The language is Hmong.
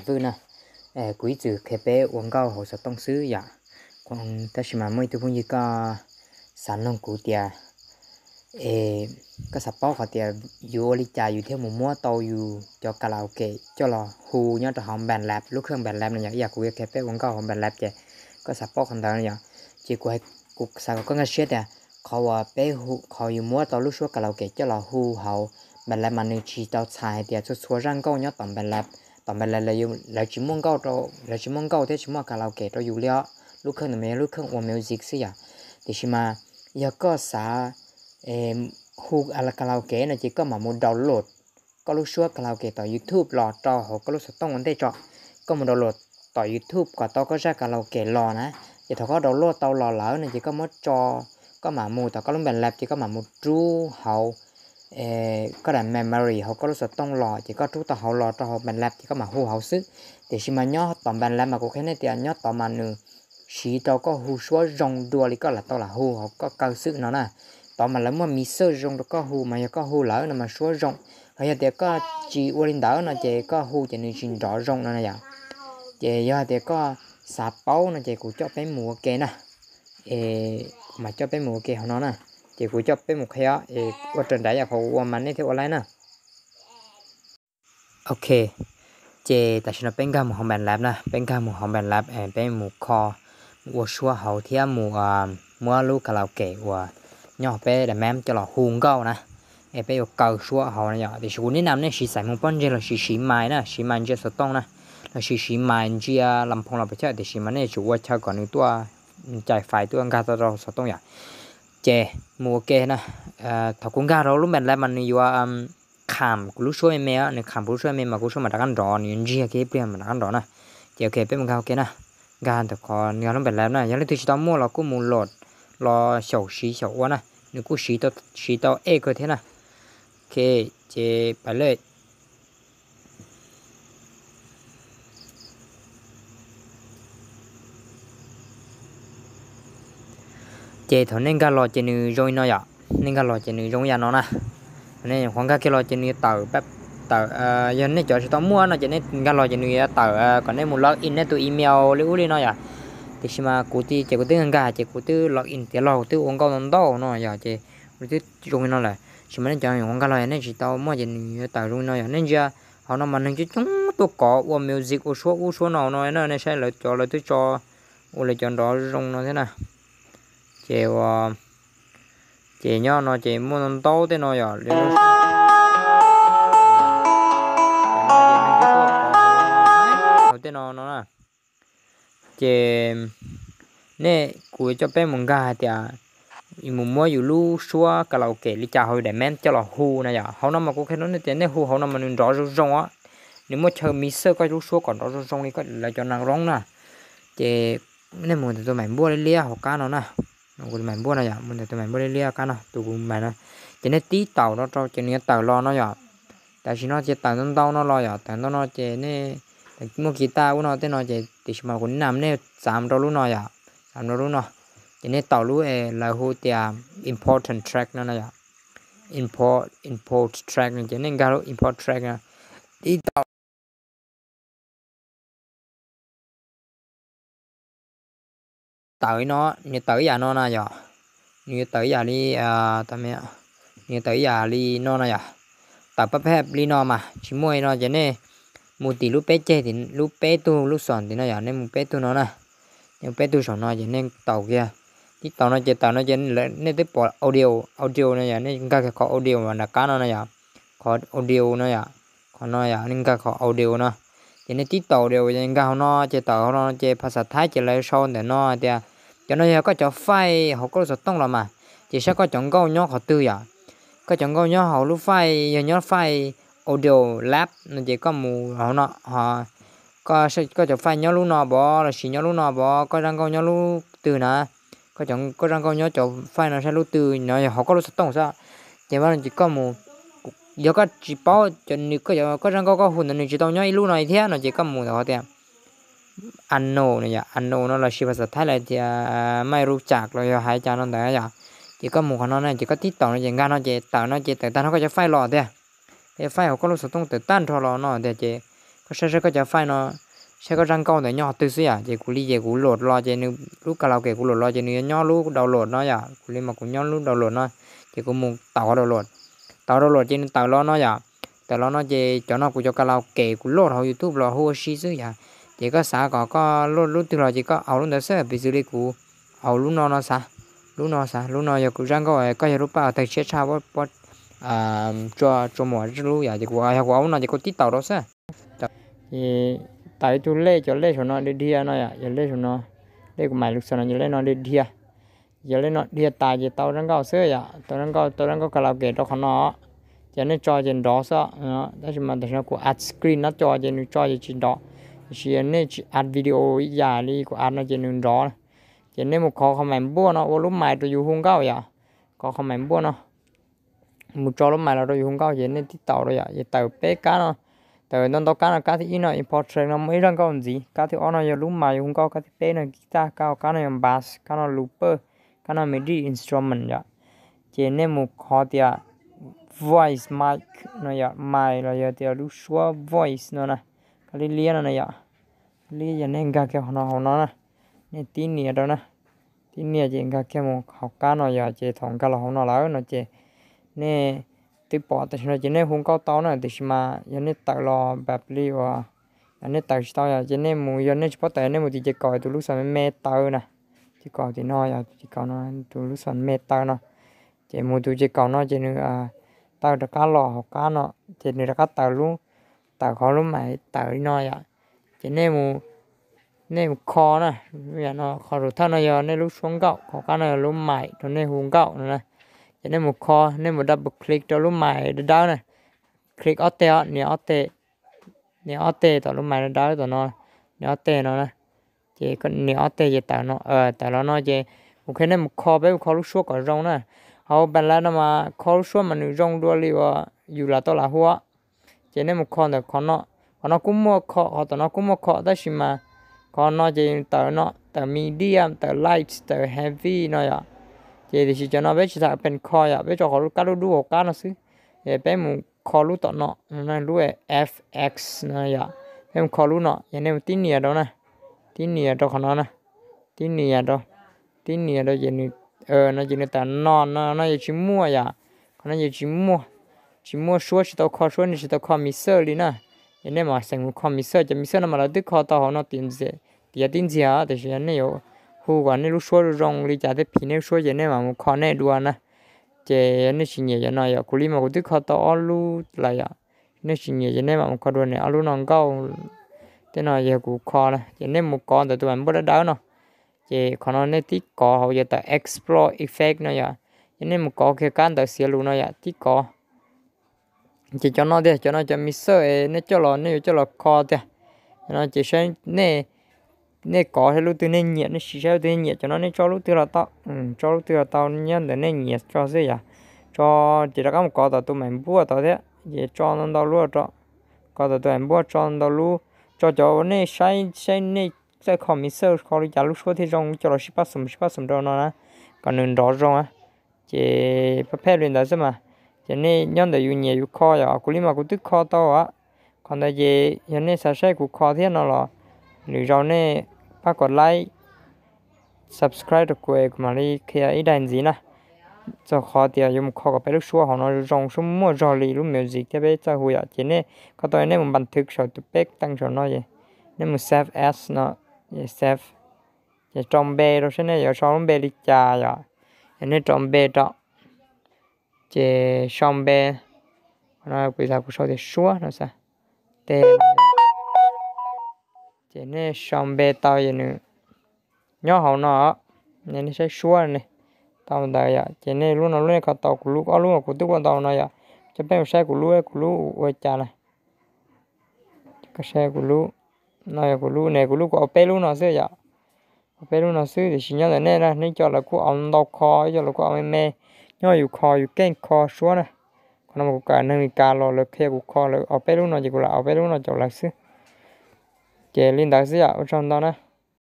Vwj na. Kuv ib txwm qhia peb ua nkauj hauv xov tooj xwb yom. Tab sis mas muaj ib tug phooj ywg koj xav noog kuv tias, e, koj xav paub qhov tias yus ua li cas yus thiaj mus muab tau yus cov karaoke coj los hu nyob rau hauv BandLab, lub kheej BandLab no yom, ib yam kuv yuav qhia peb ua nkauj hauv BandLab ces koj xav paub qhov ntawd no yom. Ces kuv, kuv xav kom koj nkag siab tias qhov uas peb hu, qhov yus muab tau lub suab karaoke coj los hu hauv BandLab mas nws tsis tau txhais hais tias txhua txhua zaj nkauj nyob tom BandLab, tom BandLab lawv tsis muaj nkauj rau, lawv tsis muaj nkauj thiab tsis muaj karaoke rau yus li os. Lub kheej ntawd mas yog lub kheej ua music xwb yom. Tiam sis mas yog koj xav hu karaoke no ces koj mam mus download koj lub suab karaoke tom YouTube los rau hauv koj lub xov tooj ua ntej tso. Koj mus download tom YouTube kom tau koj zaj karaoke los na. Ces thaum koj download tau los lawm no ces koj muab tso, koj mam mus tom koj lub BandLab ces koj mam mus rub hauv koj daim memory hauv koj lub xov tooj los ces koj rub tau hauv los rau hauv BandLab ces koj mam hu hauv xwb. Tiam sis mas nyob tom BandLab mas kuv qhia nej tias nyob tod mas nws siv rau koj hu suab zoo dua li koj lam tau lam hu hauv koj kaw xwb no na. Tod mas lawv muaj mixer zoo rau koj hu mas yog koj hu lawm no mas suab zoo. Ho yog tias koj tsis ua li ntawd no ces koj hu ces nws tsis nrov zoo no na yom. Ces yog hais tias koj xav paub no ces kuv coj peb mus ua ke na. Es kuv mam coj peb mus ua ke hauv no na. Ces kuv coj peb mus qhia os, es ua raws nraim yam qhov kuv ua mas nej thiaj ua laib na. Ok, ces tam sim no peb nkag mus hauv BandLab na, peb nkag mus hauv BandLab es peb mus kho, mus ua suab hauv thiab mus muab lub karaoke uas nyob peb daim mem coj los hu nkauj na. Es peb yuav kaw suab hauv na yom, tiam sis kuv neb nam nej siv xaim moos pob ntseg los sis siv mais na, siv mais ntsia xov tooj na, los sis siv mais ntsia las phoo los pes chawj, tiam sis mas nej tsum ua chaw kom nws tuaj cais fais tuaj nkag tau rau xov tooj yom. Ces mus ua ke na. Thaum kuv nkag rau lub BandLab mas nws yuav kham kuv lub suab me me, nws kham kuv lub suab me me mas kuv suab mam rov qab nrov, nws yuav ntsiag kiag ib pliag mam rov qab nrov na. Ces ok peb mus nkag ua ke na. Nkag ntawm qhov nws yog lub BandLab na, yog leej twg tsis tau muaj los kuj mus load los xyaum siv xyaum ua na, nws kuj siv tau, siv tau ej kawg thiab na. Ok, ces pais lawm. Ces thaum nej nkag los ces nws zoo li no yom, nej nkag los ces nws zoo yam no na. Nej nyuam qhuav nkag kiag los ces nws yuav tawm, tawm, yog nej cov tsis tau muaj no ces nej nkag los ces nws yuav tawm kom nej mus log in nej tus email li ub li no yom. Tiam sis mas kuv ti ces kuv twb nkag ces kuv twb log in tiav los kuv twb ua nkauj ntau ntau no yom, ces kuv twb zoo li no lawm. Tiam sis mas nej cov nyuam qhuav nkag los nej tsis tau muaj ces nws yuav tawm zoo li no yom. Nej ntsia hauv no mas neeg coob coob tuaj kov ua music ua suab ub suab no no na, nej saib lawv cov lawv twb tso ua lawv cov nrov zoo no thiab na. Ces ua, ces nyob no ces muaj ntau ntau tej no yom, li tej no no na. Ces nej, kuv coj peb mus nkag hais tias mus muab yus lub suab karaoke li cas hauv yus daim mem coj los hu na yom. Hauv no mas kuv qhia rau nej tias nej hu hauv no mas nws nrov zoo zoo os. Nws muaj chaw mixer koj lub suab kom nrov zoo zoo li lawv cov nas roob na. Ces nej mus ntawm tus maim npuaj liab liab hauv qab no na. Kuv tus maim npuaj no yom, mus ntawm tus maim npuaj liab liab qab no, tus kuv maim no. Ces nej tib taum no rau ces nws yuav tawm los no yom. Tam sim no ces tawm ntau ntau no los yom, tawm ntau no ces nej muaj kiv taj ub no tej no ces tiam sis mas kuv nam nej txav rau lub no yom, txav rau lub no. Ces nej taum lub es lawv hu tias important track no na yom, import, import track no ces nej nkag lub import track no. Tib taum tawm no, nws tawm ib yam no na yom, nws yuav tawm ib yam li, nws yuav tawm ib yam li no na yom. Tawm pab pheb li no mas tsis muaj li no ces nej mus tim lub peb ceg, lub peb tug lub xom tim no yom, nej mus peb tug no na. Nej mus peb tug saum no ces nej taum kiag, tib taum no ces tawm no ces nej twb pom audio, audio no yom, nej nkag kiag qhov audio nram qab no na yom, qhov audio no yom, qhov no yom, nej nkag qhov audio no. Ces nej tib taum audio nkag hauv no ces tawm hauv no ces phas xas thaib ces lawv sau ntawm no hais tias, cov no yog koj cov file hauv koj lub xov tooj los mas, ces saib koj cov nkauj nyob qhov twg yom. Koj cov nkauj nyob hauv lub file, yog nyob file audio lab no ces koj mus hauv no, koj cov file nyob lub no pov los sis nyob lub no pov, koj zaj nkauj nyob lub twg na, koj zaj nkauj nyob cov file no saib lub twg no yog hauv koj lub xov tooj xwb. Ces vaj no ces koj mus, yog koj tsis paub cov nws, koj zaj nkauj koj hu ntawd nws tsis tau nyob ib lub no thiab no ces koj mus ntawm qhov tias ano no yom, ano no los sis phas xas thaib lawv tias maj rub tsam los yog hais cas no ntawd yom. Ces koj mus qhov no na ces koj tib taum no ces nkag no ces tawm no ces tawm tag nrho koj cov file los tiag. Koj cov file hauv koj lub xov tooj tawm tag nrho los no tiag ces koj saib saib koj cov file no, saib koj zaj nkauj ntawd nyob qhov twg xwb yom. Ces kuv li ces kuv load los ces nws lub karaoke kuv load los ces nws yuav nyob lub download no yom. Kuv li mas kuv nyob lub download no, ces kuv mus tau download. Tau download ces nws tawm los no yom. Tawm los no ces cov no kuv cov karaoke kuv load hauv YouTube los hu ua si xwb yom. Ces koj xav kom koj load lub twg los ces koj au lub ntawd xwb. Piv txwv li kuv au lub no no xav, lub no xav, lub no yog kuv zaj nkauj, koj yog lub paj tawg tshiab tshaj, tso muag lub yom. Ces kuv yog kuv au lub no ces kuv tib taus rau xwb. Ces tawm ib tug lej, cov lej saum no dhia dhia no yom, yog lej saum no, lej kuv mam lus xom no yog lej no dhia dhia. Yog lej no dhia tas ces tau zaj nkauj xwb yom, tau zaj nkauj, tau zaj nkauj karaoke rau qhov no. Ces nej tso ces nrov xwb. Tab sis mas tam sim no kuv add screen no tso ces nws tso ces tsis nrov. Tiam sis nej tsis add video ib yam li kuv add no ces nws nrov. Ces nej mus khov qhov mais npuaj no ua lub mais rau yus hu nkauj yom. Khov qhov mais npuaj no mus tso lub mais los rau yus hu nkauj ces nej tib taus rau yom. Ces tawm peb kab no, tawm ntau ntau kab no, kab thib ib no important no muaj ib zaj nkauj ntxiv, kab thib ob no yog lub mais yus hu nkauj, kab thib peb no guitar, kab kab no yog bass, kab no looper, kab no midi instrument yom. Ces nej mus khov tias voice mic no yom, mais los yog tias lub suab voice no na, kab liab liab no na yom. Li yog nej nkag kiag hauv no, hauv no na, nej tib nias rau na, tib nias ces nkag kiag mus hauv kab no yom. Ces thaum nkag los hauv no lawm no ces nej twb pom tam sim no ces nej hu nkauj tau na, tiam sis mas yog nej tawm los npam li uas yog nej tawm tsis tau yom, ces nej mus, yog nej tsis paub tawm nej mus tim ces kaum tus lub xom me me taw na, ces kaum tim no yom, ces kaum no, tus lub xom me taw no, ces mus tus ces kaum no ces nws taw rov qab los hauv kab no, ces nws rov qab tawm lub, tawm qhov lub mais tawm li no yom. Ces nej mus, nej mus kho na, no qhov saum thawj no yog nej lub suab nkauj, qhov qab no yog lub mais rau nej hu nkauj no na. Ces nej mus kho, nej mus double click rau lub mais dawb dawb na, click ob teg os, nias ob teg, nias ob teg tom lub mais dawb dawb tom no, nias ob teg no na. Ces nias ob teg ces tawm no, tawm los no ces, ok, nej mus kho, peb mus kho lub suab kom zoo na. Hauv Bandlab no mas kho lub suab mas nws zoo dua li uas yus lam tau lam hu. Ces nej mus kho ntawm qhov no, qhov no kuj muaj kho, qhov tom no kuj muaj kho, tab sis mas qhov no ces tawm no, tawm medium, tawm light, tawm heavy no yom. Ces tiam sis cov no peb tsis tham open chord yom, peb tso qhov kab dub dub hauv qab no xwb. Es peb mus kho lub tom no, lub F X no yom. Peb mus kho lub no, ces nej mus tib nias rau na, tib nias rau qhov no na, tib nias rau, tib nias rau ces nws, no ces nws tawm no, no yog tsis muaj yom. Qhov no yog tsis muaj, tsis muaj suab, tsis tau kho suab, nej tsis tau kho mixer li na. Ces nej mam xeem mus kho mixer, cov mixer no mas lawv twb kho tau hauv no tiav ntxias, tiav tib ntxias, tiam sis nej yuav hu kom nej lub suab zoo li cas thiab phim nej lub suab ces nej mam mus kho nej dua na. Ces nej tsis nyiam cov no yom, kuv li mas kuv twb kho tau ob lub lawm yom. Nej tsis nyiam ces nej mam mus kho dua niam ob lub no nkauj. Tej no yog kuv kho na, ces nej mus kov ntawm tus mais npuaj dawb dawb no. Ces qhov no nej tib kov hauv yog tawm export effect no yom. Ces nej mus kov kiag kab ntawv xiav lus no yom, tib kov. Ces cov no tiag, cov no cov mixer nej coj los, nej yuav coj los kho tiag. Cov no ces saib nej, nej kov saib lub twg nej nyiam, nej sim saib lub twg nej nyiam. Cov no nej tso lub twg los tau, tso lub twg los tau, nyob ntawm nej nyiam tso xwb yom. Tso ces rov qab mus kov tom tus mais npuaj tod thiab, ces tso ntau ntau lub rau, kov tom tus mais npuaj tso ntau lub, tso cov uas nej saib, saib nej txawj kho mixer kho li cas lub suab thiaj zoo, coj los sib pab xum sib pab xum rau no na, kom nws nrov zoo na. Ces pab phej li ntawd xwb mas. Ces nej nyob ntawm yus nyiam yus kho yom, kuv li mas kuv twb kho tau. Qhov ntawd ces yog nej xav saib kuv kho thiab no los lwm zaus nej pab kom like, subscribe rau kuv es kuv mam li qhia ib daim ntxiv na. Txog qhov tias yuav mus kho kom peb lub suab hauv no zoo, suab muaj zog li lub music thiab peb txawj hu yom. Ces nej kho tau nej mus npas thwv saum tus peb teej saum no es nej mus save as no, save. Ces rau npe rau saib nej yuav sau lub npe li cas yom. Es nej rau npe rau, ces sau npe, no kuv xav kuv sau tias Suab no xav, tes, ces nej sau npe tau es nws nyob hauv no, nej saib Suab ne, tau ntawd yom. Ces nej lub no lub nej kho tau, kuv lub ob lub kuv twb ua ntau no yom. Coj peb mus saib kuv lub, kuv lub ua cas na. Kuv lub, no yog kuv lub ne, kuv lub kuv au peb lub no xwb yom. Au peb lub no xwb tiam sis nyob ntawm nej na, nej cov lawv kuj au ntau kho, ib co lawv kuj au me me. Nyob yus kho yus keej kho Suab na. Qhov no mas kuv kawm neeg Meskas los lawv qhia kuv kho, lawv au peb lub no ces kuv lam au peb lub no caum lawv xwb. Ces li ntawd xwb yom, ua tsaug ntau na.